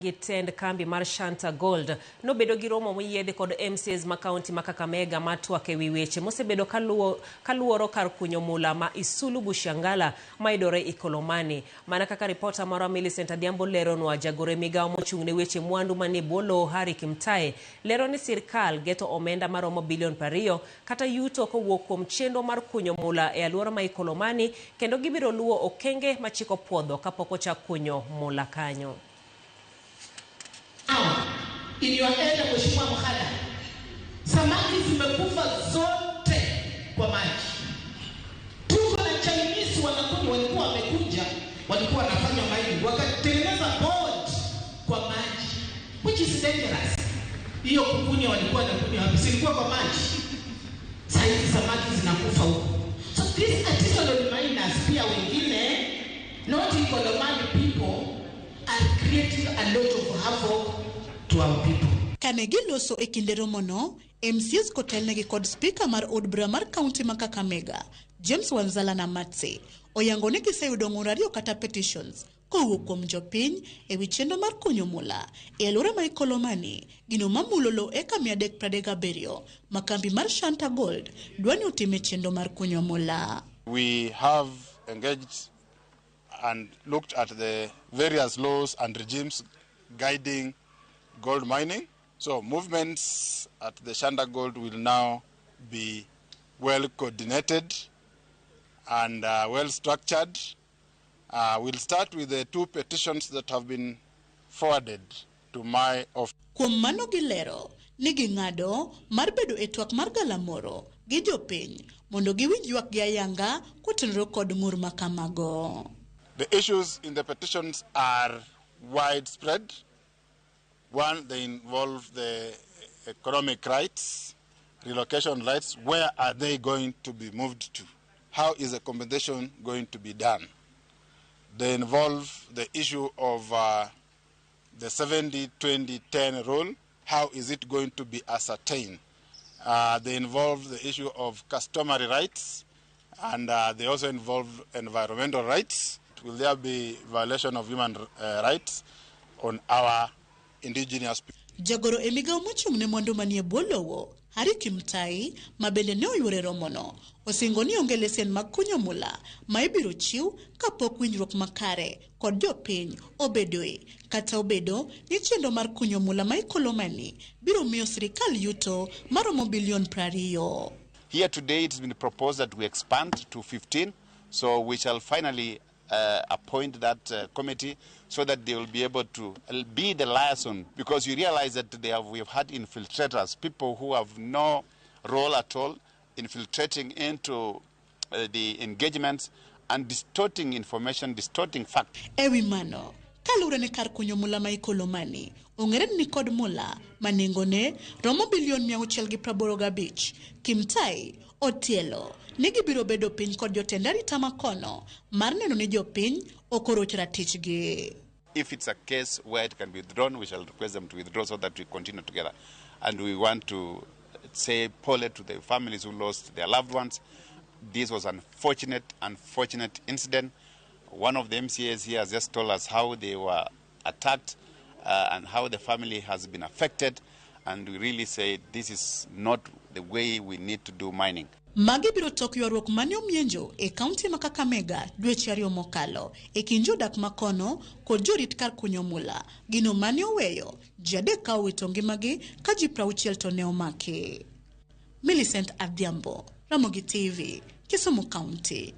Gi tend kambi mar Shanta Gold nobedo gi romo moyiedhi kod MCAs ma kaunti ma Kakamega mar twak ewi weche mosebedo kaluoro kar kunyo mula ma Isulu Bushiangala mayudore Ikolomani. Mana kaka ripota marwa Millicent Adhiambo leronwa, jagoro e migawo mochung' ne weche mwandu manie bwo lowo Harry Kimtai lero ni sirkal geto omenda maromo bilion 20 kata yuto kowuok kuom chenro mar kunyo mula e aluora ma Ikolomani kendo gibiro luwo okenge ma chik opuodho kapok ochak kunyo mula kanyo. In your area, Mheshimiwa Mkhada, samaki zimekufa zote kwa maji. Tuko na Chinese wanakuja, walikuwa wamekuja, walikuwa wanafanya mining, wakatengeneza boat kwa maji, which is dangerous. Hiyo kukunya walikuwa wanakunywa wapi? Silikuwa kwa maji. Sasa hizi samaki zinakufa huko. So these artisanal miners pia wengine, not Ikolomani people, are creating a lot of havoc to our people. Kane giloso e kinde romono, MCAs kotelnegi kod spika mar od bura mar kaunti ma Kakamega, James Wanzala Namatsi, oyango ni giseyudo ng'ur ariyo kata petitions kowuok kuom jopiny ewi chenro mar kunyo mula e alwora ma Ikolomani, gino mamulo lowo eka 337 ma kambi mar Shanta Gold dwa ni otime chenro mar kunyo mula. We have engaged and looked at the various laws and regimes guiding gold mining. So movements at the Shanta Gold will now be well coordinated and well structured. We'll start with the two petitions that have been forwarded to my office. Kuom mano gilero ni ging'ado mar bedo e twak mar galamoro gi jopiny mondo giwinj ywak gi ayanga kotenore kod ng'ur ma kamago. The issues in the petitions are widespread. One, they involve the economic rights, relocation rights. Where are they going to be moved to? How is the compensation going to be done? They involve the issue of the 70-20-10 rule. How is it going to be ascertained? They involve the issue of customary rights, and they also involve environmental rights. Will there be violation of human rights on our indigenous people? Jagoro e migawo mochung' ne mwandu manie bwo lowo, Harry Kimtai, ma bende ne oyuoro e romono, osingo ni onge lesen mag kunyo mula ma ibiro chiw kapok winjruok makare kod jopiny obedoe, kata obedo ni chenro mar kunyo mula ma Ikolomani biro miyo sirikal yuto maromo bilion 20. Here today it has been proposed that we expand to 15, so we shall finally appoint that committee so that they will be able to be the liaison, because you realize that we have had infiltrators, people who have no role at all, infiltrating into the engagements and distorting information, distorting facts. Ewi mano, kaluwore ni kar kunyo mula ma Ikolomani ong'ere ni kod mula ma nengone romo bilion 685, Kimtai otielo ni gibiro bedo piny kod jotend arita makono mar neno ni jopiny ok oroch ratichgi. If it's a case where it can be withdrawn, we shall request them to withdraw so that we continue together. And we want to say pole to the families who lost their loved ones. This was an unfortunate, unfortunate incident. One of the MCAs here has just told us how they were attacked and how the family has been affected. And we really say this is not the way we need to do mining. Magi biro tok ywaruok mane omienjo e kaunti ma Kakamega dweche ariyo mokalo e kind jodak makono kod jorit kar kunyo mula, gino mane oweyo ji adek ka owito ngimagi ka ji 60 to ne omaki. Millicent Adhiambo, Ramogi TV, Kisumu County.